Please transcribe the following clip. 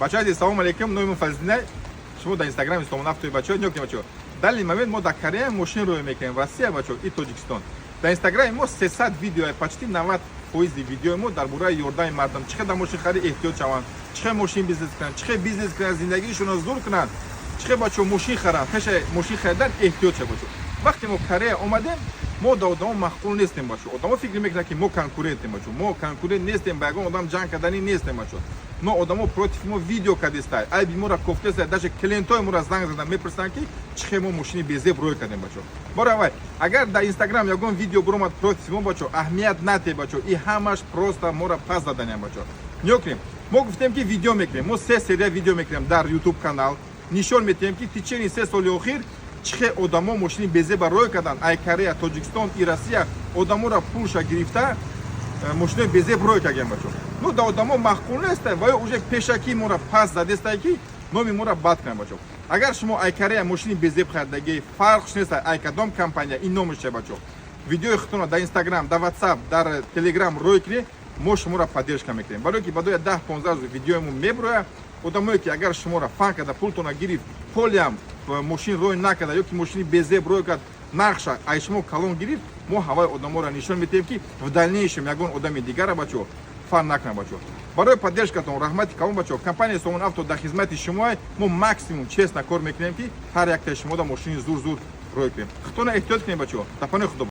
Бачаҳои азиз, салому алейкум. Номи Фазлина, шумо дар Инстаграми Сомон Автои. Бачаҳо, нигоҳ кунед, бачаҳо, данный момент мо дар Корея мошин рӯй мекунем, Россия, бачаҳо, и Тоҷикистон. Дар Инстаграми мо 300 видео, почти 90 фоизи видеои мо дар бораи ёрдами мардум, чӣ хел дар мошин харид эҳтиёт шаванд, чӣ хел мошин бизнес кунанд, чӣ хел бизнес кунанд, зиндагиашонро зур кунанд, чӣ хел, бачаҳо, мошин харанд, пеши мошин харидан эҳтиёт шавад. Бачаҳо, вақте мо Корея омадем, мо да одамо маъқул нестем, бачаҳо. Одамо фикр мекунанд, ки мо конкурентем. Бачаҳо, мо конкурент нестем, ба ягон одам ҷанг карданӣ нестем, бачаҳо. Но одамо против мо видео кардестай, айби моро кофтестай, даже клиентои моро занг задан, мепурсанд, ки чӣ хел мо мошини безеб рӯй кардем, бачаҳо. Бораи вай, агар дар Инстаграм ягон видео биромад против мо, бачаҳо, аҳамият натед, бачаҳо, и ҳамаш просто моро пас заданиям. Бачаҳо, нигоҳ кунем, мо гуфтем, ки видео мекунем, мо се серия видео мекунем дар Ютуб канал, нишон метиҳем, ки течение 3 соли охир чӣ хел одамо мошини безеба рӯй карданд. Ай Корея, Тоҷикистон и Россия одаморо пулша гирифта, мошинои безеб рӯй кардем, бачаҳо. Ну, да одамо маъқул нестай ва ё уже пешакӣ моро пас задестай, ки номи моро бад кунанд. Бачаҳо, агар шумо ай Корея мошини безеб харидагӣ, фарқш нестай ай кадом компания ин номаш чия, бачаҳо, видеои худтонро дар Инстаграм, дар Ватсап, дар Телеграм рӯй кунед, мо шуморо поддержка мекунем. Барое ки баъдоя 10-15 рӯз видеои мо меброяд, одамое ки агар шуморо фан карда, пултонро гирифт, полиам мошин рӯй накарда ё ки мошини безеб рӯй кард, нархша ай шумо калон гирифт, мо ҳаваи одаморо нишон медиҳем, ки в дальнейшем ягон одами дигара, бачаҳо, фан накунад. Бачаҳо, барои поддержкатон раҳмати калон. Бачаҳо, компанияи Сомон Авто дар хизмати шумоай. Мо максимум честно кор мекунем, ки ҳар яктаи шумо да мошини зур зур рӯй кунем. Худтона эҳтиёт кунем, бачаҳо, дар паноҳи Худо.